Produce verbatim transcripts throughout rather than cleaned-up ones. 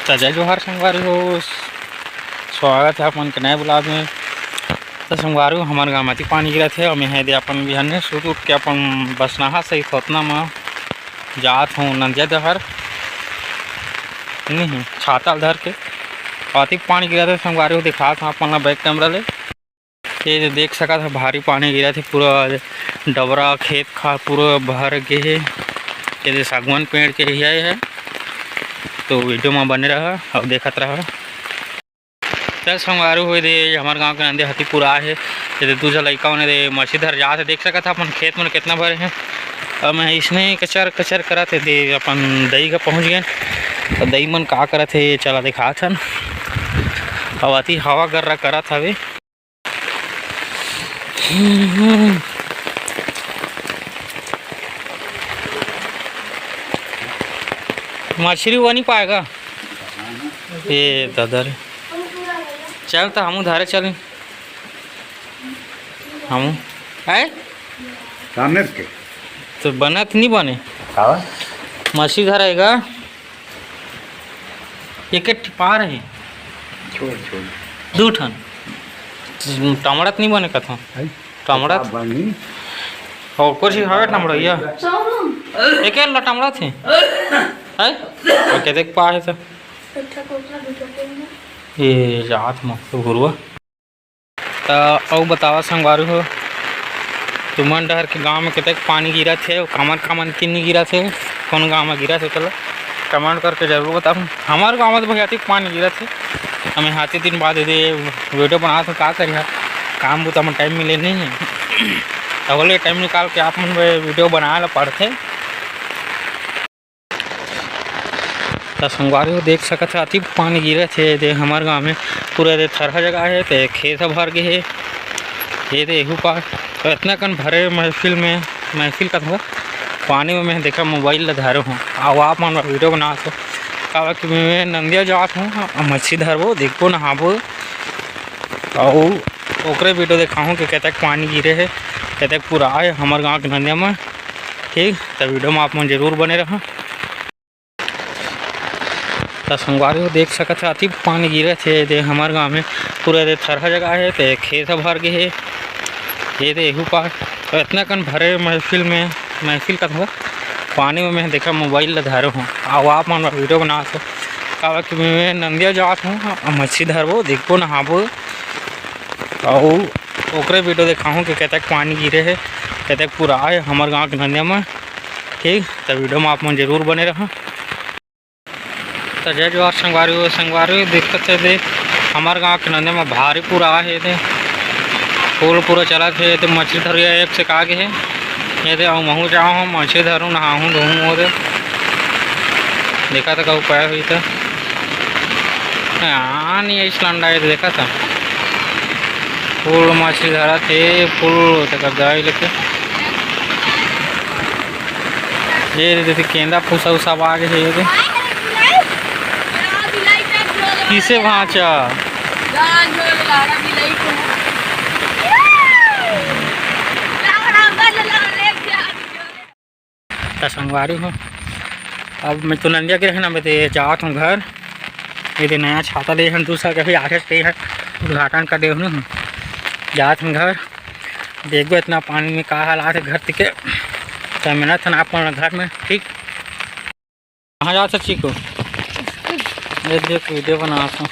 त जय जोहार संगवारी हो, स्वागत हे अपन के नए vlog में। त संगवारी हो, हमर गाँव म अति पानी गिरत हे अउ मैं हे दे अपन बिहाने सुत उठ के अपन बसनाहा सहित होतना म जात हूँ नंदिया डहर, नहीं छाता ल धर के। अति पानी गिरत हे संगवारी हो, दिखात हूँ अपन ला back camera ले। ये जो देख सकत ह, भारी पानी गिरत हे, पूरा डबरा खेत खार पूरा भर गे हे। ये जो सागवान पेड़ के ही आए हे, तो video में बने रहा अउ देखत रहा। चल संगवारी हो, ये दे हमर गाँव के नंदिया हती पूरा आहे। ये दे दू झन लइका मन दे मछली धर जात हे, देख सकत ह अपन खेत मन कितना भरे हे। अब मैं इसने कचर कचर करत हे, दे अपन दई घर पहुँच गए। तो दई मन का करत हे, चला दिखात हन। अब अति हवा गर्रा करत हवे। मछली वो नहीं पाएगा। ए दादा रे, चल तो हमू धारे चल, हमू आए। सामने के तो बनत नहीं बने। का? मछली धरेगा। एक एक टिपा रहे। छोड़, छोड़। दू ठन। टमड़त नहीं बने कथों। है? टमड़त? का बनी? और कुछ ही हवे टमड़इया। एक एक ला टमड़त हे। है? और के देख पा है तो। ये जात म तो गुरुआ। त अउ बतावा संगवारी हो, तुमन डहर के गांव में कतेक पानी गिरत हे, कामन कामन के नहीं गिरत हे, कौन गांव में गिरत हे, चलो comment करके जरूर बताओ। हमारे गांव में तो भैया अतिक पानी गिरत हे, हमें हाथी दिन बाद दे video बनात हो, का करिहा, काम बुता में time मिले नहीं है, तो बोले time निकाल के आप मन video बनाए ला पड़थे। त संगवारी हो देख सकत हे, अति पानी गिरत हे। दे हमर गांव में पूरा दे थरहा जगह हे, ते खेत ह भर गे हे। ये दे एहू पार तो इतना कन भरे महफिल में, महफिल का थोड़ा पानी में मैं देखा mobile ला धरे हूँ। आओ आप मन video बनात हो, काबर कि मैं नंदिया जात हूँ, मछली धरबो, देखबो, नहाबो, अउ ओकरे video देखाहूँ कि कतेक पानी गिरे हे, कतेक पूरा आए हमर गांव के नंदिया में। ठीक, त video में आप मन जरूर बने रहा। त संगवारी हो देख सकत हे, अति पानी गिरत हे। दे हमर गांव में पूरा दे थरहा जगह हे, ते खेत ह भर गे हे। ये दे एहू पार तो इतना कन भरे महफिल में, महफिल का थोड़ा पानी में मैं देखा mobile ला धरे हूँ। आओ आप मन video बनात हो, काबर कि मैं नंदिया जात हूँ, मछली धरबो, देखबो, नहाबो, अउ ओकरे video देखाहूँ कि कतेक पानी गिरे हे, कतेक पूरा आए हमर गांव के नंदिया में। ठीक, त video में आप मन जरूर बने रहा। त जय जोहार संगवारी हो, संगवारी हो, दिक्कत हे दे, हमर गांव के नंदिया में भारी पूरा आहे दे, पुल पूरा चलत हे, ते मछली धरिया एक से का गे हे, ये दे, अउ महू जाओ हम मछली धरू, नहाहूँ धोहूँ हो दे, देखा त का उपाय होई त, हाँ, नहीं, इस लंडा ये देखा त, full मछली धरत हे, full तेकर दवाई लेके। ये दे, जैसे केंदा फूसा उसा बाग हे, ये दे। किसे भांचा? त संगवारी हो, अब मैं तो नंदिया गे रहेंव ना, मैं तो जात हूँ घर। ये दे नया छाता ले हन, दूसरा कभी आठे पे है, उद्घाटन कर दे हूँ, जात हूँ घर। देखबो इतना पानी में का हालात हे घर तिके, त मेहनत हन आप मन घर में, ठीक। कहाँ जात हे चीकू? ये देख, video बनात हूँ।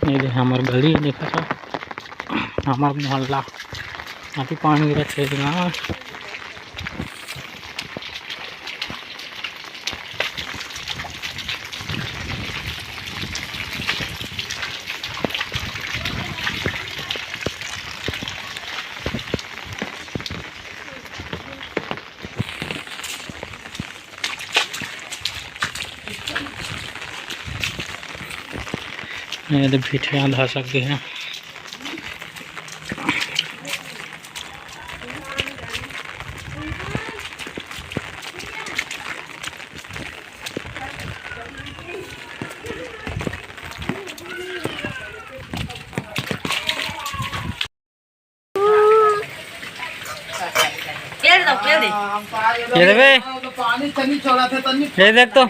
ये दे हमर गली देखत हो, हमर मोहल्ला, अभी पानी गिरत हे ना। ये तो भिठिया धसक गे हे। ये दे बे। ये देख तो।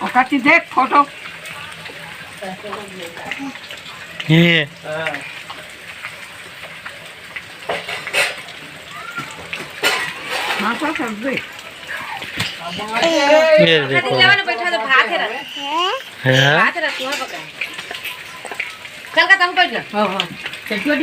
ओकर चीज देख फोटो। ये। हाँ, सर, सर, देख। ये देखो। बैठा तो भात है ना। हाँ। भात है ना, तू पका। चल का तुम बैठ जा। हाँ, हाँ। चल, तू